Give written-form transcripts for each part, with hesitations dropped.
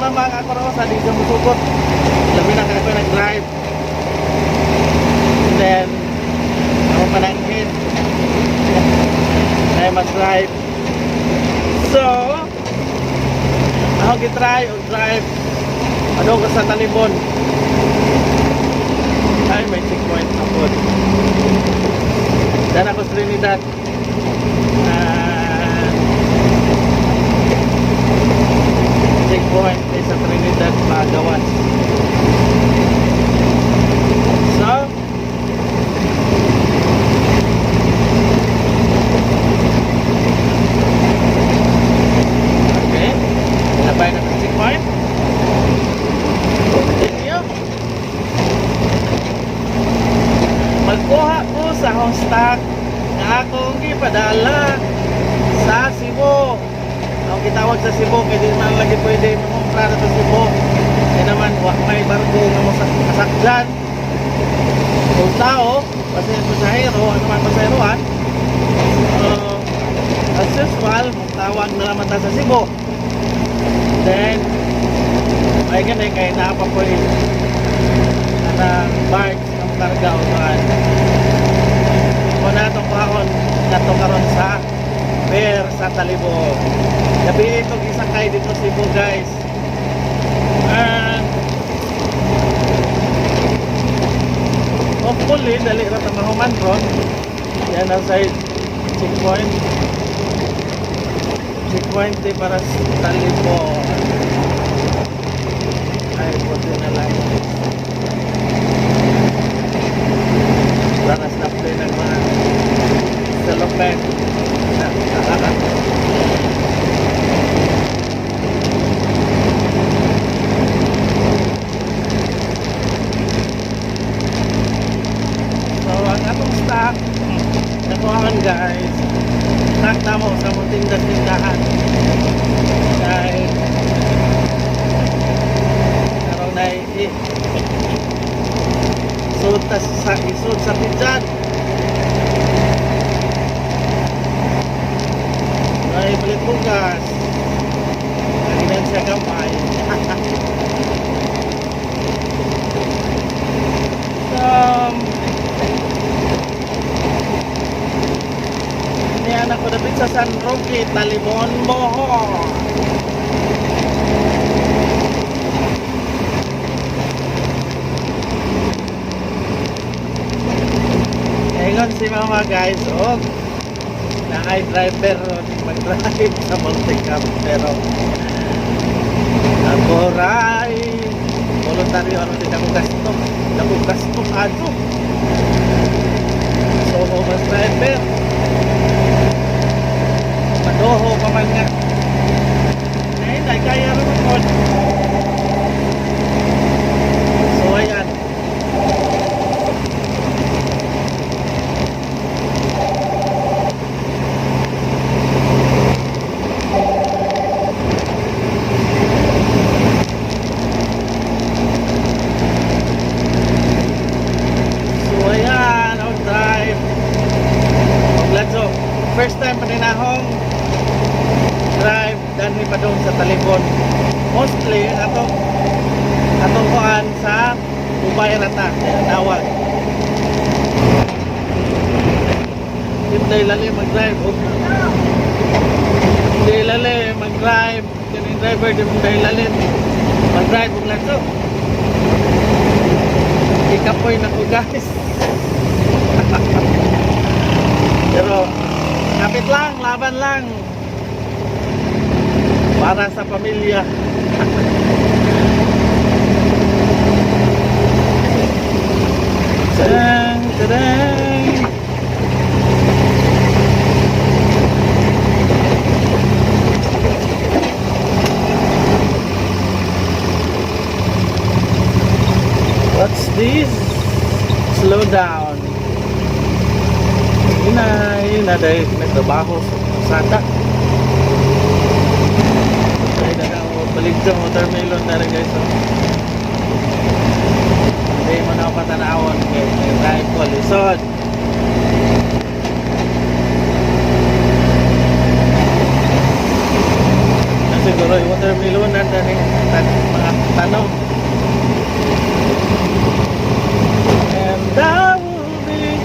mama nga ako raw sa di siya musugot. Labi na kay ako nag-drive. And then, ako pananghin. Ay mag-drive. So, ako gitry og drive. Ano ko sa Talibon. Ay, may checkpoint na po. Dan ako sa Trinidad. Ah, checkpoint ay sa Trinidad Magawas. So, okay. Labay na sa checkpoint. Continue. Magkuha ko sa akong stock nga akong gipadala sa Cebu. Ang gitawag sa Cebu kay di man lagi pwede mangumpra na sa Cebu. Kaya naman wa may barko nga mo kasakdyan. Kung tao, kasi pasahero, ano man pasaheroan. So, as usual, magtawag na naman ta sa Cebu. Then, ay gani kay naa pa ko anang barge ng karga o saan. Kung na itong kuhaon nato karon sa pier sa Talibon. Gabi itong isakay dito sa Cebu, guys. And hopefully dali ra ta mahuman ron. Yan ang side checkpoint. Checkpoint di para sa Talibon. Ay, buti na lang. Wala na stop din ng mga cellophane. So, ang atong stock, nakuhaan, guys, stock na mo sa mong tinda-tindahan. Dahil, karon na isud ta sa isud sa tidyan. Ay, palit bugas. Naginan siya kamay. So, niyan ako dapit sa San Roque, Talibon, Bohol. Ingon si mama, guys, oh, na ay driver ron mag-drive sa multicab, pero ako ray voluntaryo, ano din ako gasto, ako gasto ato. So, mas driver madoho pa man nga ay ay kaya rin po. So ayan. So ayan, on drive. Let's go. First time pa din akong drive danhi padung sa Talibon. Mostly atong atong kuan sa Ubay rata, tawag. Hindi lali mag-drive. Oh. Hindi lali mag-drive. Kaning driver di mo dahil lalim mag-drive og ladso. Ikapoy na ko, guys. Pero kapit lang, laban lang. Para sa pamilya. Tadang, tadang. What's this? Slow down. Ina, ina dahil nagtrabaho sa kalsada. Ay, nag baligtang watermelon na rin, guys. Oh. Hindi mo na patanawon kay may rifle. Lisod. Na siguro Siguro yung watermelon na mga tanom. And that will be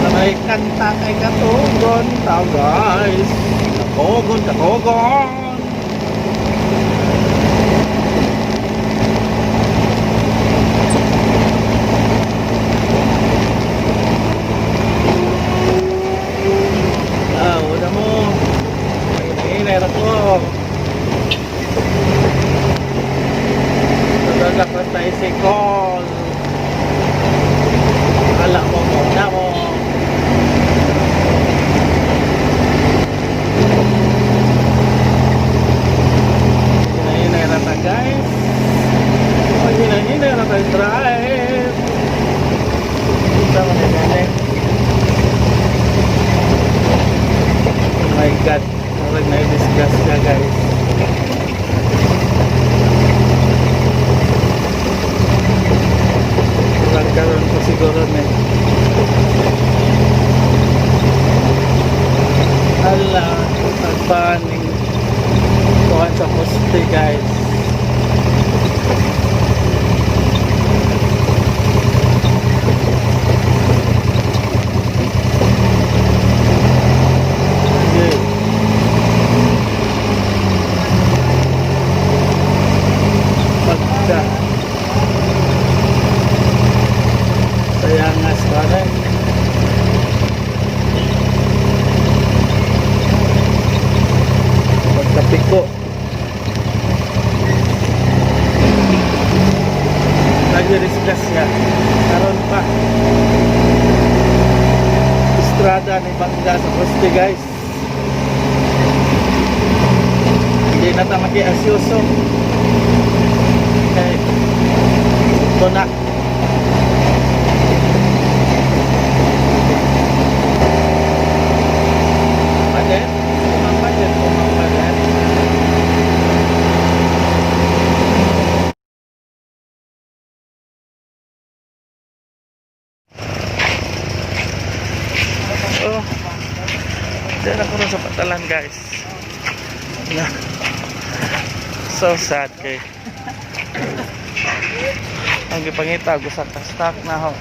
na may kanta kay katugon tao, guys. Katugon, katugon. Ah, una mo. Hinay ko. Tudod ako sa tricycle. Akala mo mo na mo. Hinay-hinay na ta, guys. Pag hinay-hinay na tayo drive. Ito mo na. Oh my God. Murag na discuss ka, guys. Murag karon ko siguro na. Hala, tagbaning kuhan sa poste, guys. Sige. Pagka sayangas ka rin. Pagkapiko. Nag-discuss siya. Karon pa. Estrada ni Bangga sa poste, guys. Hindi na ta maki-asyuso. Okay. Ito na. Padet? Padet? Padet? Oh. Diyan ako rin sa patalan, guys. Na. So sad kay. Ang gipangita ko sa ka-stock na ho.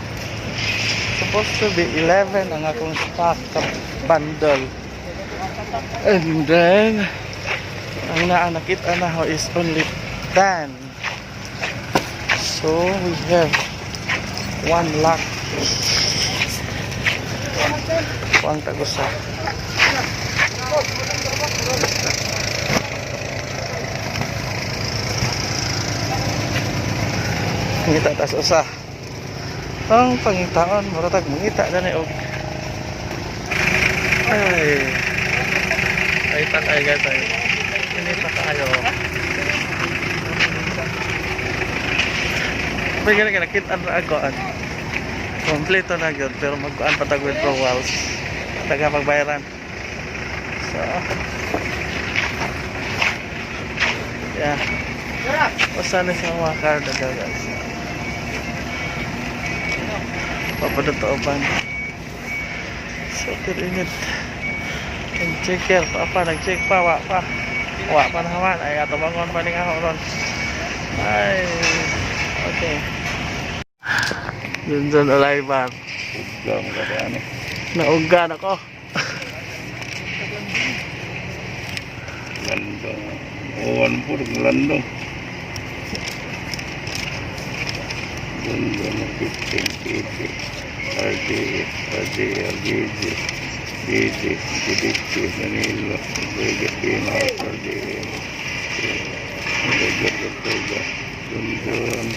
Supposed to be 11 ang akong stock sa bundle. And then, ang naa nakita na ho is only 10. So, we have 1 lakh. Kuang tagusa. Basta. Ngita tas usa. Ang pangitaon, mura tag mangita na ni og. Ay. Ay ta kay, guys, ay. Ini pa kayo. May gani ka nakita na ako an. Kompleto na gyud pero magkuan pa tag withdrawals. Taga pagbayaran. So yeah. Usa na sa mga card guys. Papadutooban. So, init. Nag-checker pa pa, nag-check pa, wa pa. Wa pa naman. Ay, ato bangon pa ni ako ron. Ay, okay. Dun dun, arrival. Uga mo ka ba ano? Naugan ako. Landong. Uwan po, landong. Landong, 15, 80, RD, RD, RDG, DD, DDT, Danilo, Vega, Pina, RD, Vega, Ortega, Dundon,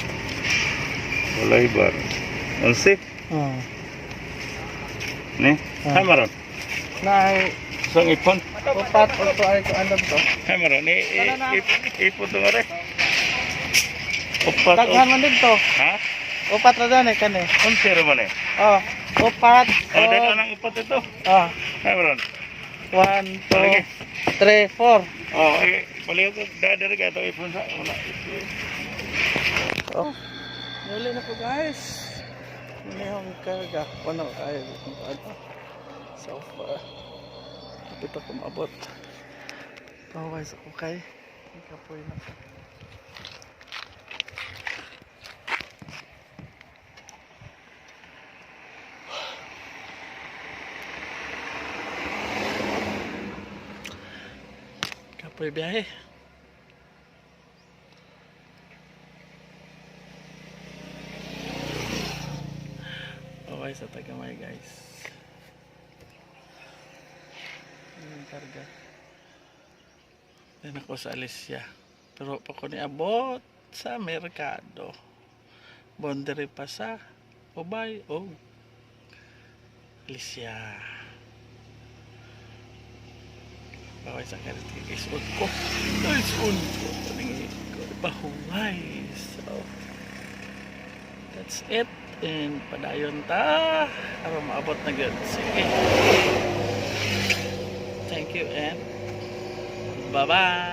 Olaybar. 11? Oh. Ne? Ah. Ay, maron. Na ay, Isang ipon. upat o to ay ko ano to. Ay, maron. Ipon to nga rin. Upat. Daghan man dito. Ha? Upat na dan eh kani. 11 man eh. Oh, upat. Oh, dahil anang upat ito. Oh, Ay, maron. 1, Palagi. 2, 3, 4. Oh, eh, paliw ko. Dadari ka ito ipon sa. Wala. Oh. Nuli na ko, guys. Hindi akong karga. Puno kayo. Ano. So far. Kapit ako maabot. Baway sa ukay. Kapoy na ko. Kapoy biyahe. Okay sa tagamay, guys. Yung karga. Then ako sa Alicia. Pero pa ko niabot sa merkado. Boundary pa sa Ubay o Alicia. Baway sa karit kay isuot ko. Ay, isuot ko. Talingi ko. Bahungay. So, that's it. And padayon ta. Aron maabot na gud. Sige. Thank you and bye-bye.